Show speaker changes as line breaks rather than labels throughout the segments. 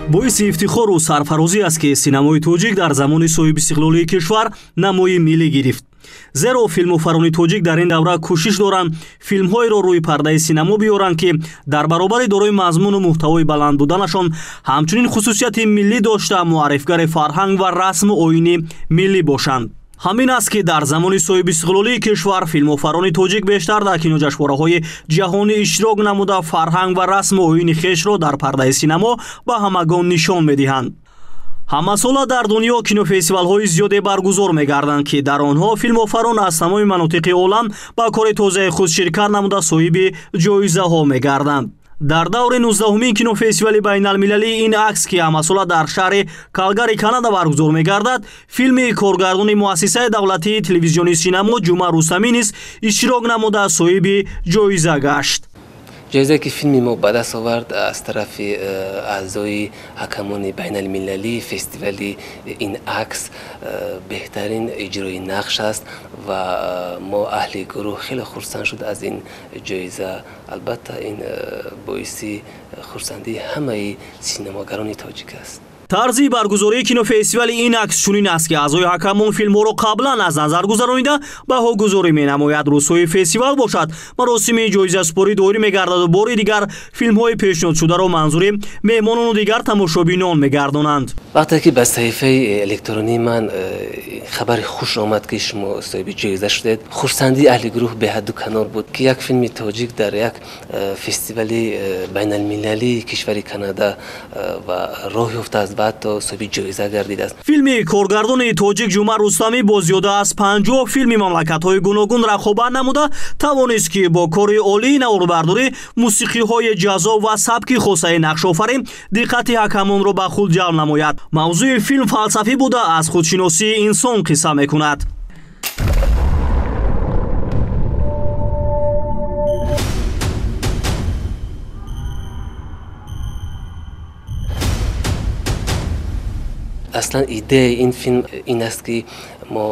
Боиси ифтихору сарфарозӣ аст, ки синамои тоҷик дар замони соҳибистиқлолии кишвар намои миллӣ гирифт. Зеро филмофарони тоҷик дар ин давра кӯшиш доранд филмҳоеро рӯи пардаи синамо биёранд, ки дар баробари дорои мазмуну муҳтавои баланд буданашон ҳамчунин хусусияти миллӣ дошта, муаррифгари фарҳанг ва расму оини миллӣ бошанд. Ҳамин аст, ки дар замони соҳибистиқлолии кишвар филмофарони тоҷик бештар дар киноҷашвораҳои ҷаҳонӣ иштирок намуда, фарҳанг ва расму оини хешро дар пардаи синамо ба ҳамагон нишон медиҳанд. Ҳамасола дар дунё кинофестивалҳои зиёде баргузор мегарданд, ки дар онҳо филмофарон аз тамоми манотиқи олам ба кори тозаи худ ширкат намуда, соҳиби ҷоизаҳо мегарданд. Дар даври 19-умин кинофестивали байналмилалии ин акс, ки ҳамасола дар шаҳри Калгари Канада баргузор мегардад, филми коргардони муассисаи давлатии телевизиони синамо Ҷума Рустамӣ низ иштирок намуда, соҳиби ҷоиза гашт.
Ҷоизае, ки филми мо ба даст овард, аз тарафи аъзои ҳакамони байналмилалии фестивали ин акс беҳтарин иҷрои нақш аст ва мо аҳли гурӯҳ хеле хурсанд шуд аз ин ҷоиза. Албатта, ин боиси хурсандии ҳамаи синамогарони тоҷик аст.
Тарзи баргузории кинофестивали ин акс чунин аст, ки аъзои ҳакамон филмҳоро қаблан аз назар гузаронида, баҳогузорӣ менамояд. Рӯзҳои фестивал бошад, маросими ҷоизаспорӣ доир мегардаду бори дигар филмҳои пешниҳодшударо манзури меҳмонону дигар тамошобинон мегардонанд.
Вақте ки ба саҳифаи электронии ман хабари хуш омад, ки шумо соҳиби ҷоиза шудед, хурсандии аҳли гурӯҳ беҳадду канор буд, ки як филми тоҷик дар як фестивали байналмилалии кишвари Канада ва роҳ ёфтааст ва ҳатто соҳиби ҷоиза гардидааст.
Филми коргардони тоҷик Ҷума Рустамӣ бо зиёда аз 50 филми мамлакатҳои гуногун рақобат намуда, тавонист, ки бо кори олии наворбардорӣ, мусиқиҳои ҷаззоб ва сабки хосаи нақшофарин диққати ҳакамонро ба худ ҷалб намояд. Мавзӯи филм фалсафӣ буда, аз худшиносии инсон қисса мекунад.
Аслан идеяи ин филм ин аст, ки мо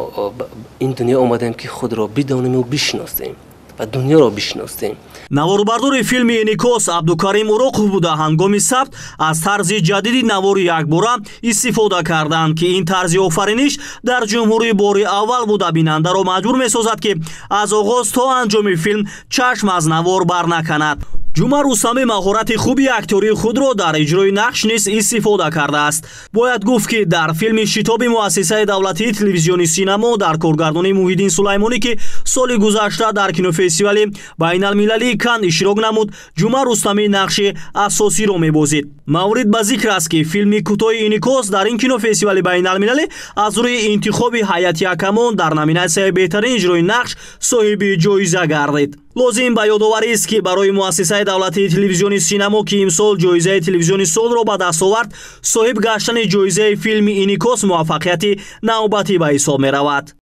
ин дунё омадем, ки худро бидонему бишиносем ва дунёро бишиносем.
Наворбардори филми Инъикос Абдукарим Уроқов буда, ҳангоми сабт аз тарзи ҷадиди навори якбора истифода карданд, ки ин тарзи офариниш дар ҷумҳурӣ бори аввал буда, бинандаро маҷбур месозад, ки аз оғоз то анҷоми филм чашм аз навор барнаканад. Ҷума Рустамӣ маҳорати хуби актёрии худро дар иҷрои нақш низ истифода кардааст. Бояд гуфт, ки дар филми Шитоби муассисаи давлатии телевизиони синамо дар коргардонии Муҳиддин Сулаймонӣ, ки соли гузашта дар кинофестивали байналмилалии Кан иштирок намуд, Ҷума Рустамӣ нақши асосиро мебозид. Маврид ба зикр аст, ки филми кӯтоҳи Инъикос дар ин кинофестивали байналмилалӣ аз рӯи интихоби ҳайати ҳакамон дар номинатсияи беҳтарин иҷрои нақш соҳиби ҷоиза гардид. Лозим ба ёдоварист, ки барои муассисаи давлатии телевизиони синамо, ки имсол ҷоизаи телевизиони солро ба даст овард, соҳиб гаштани ҷоизаи филми Инъикос муваффақияти навбатӣ ба ҳисоб меравад.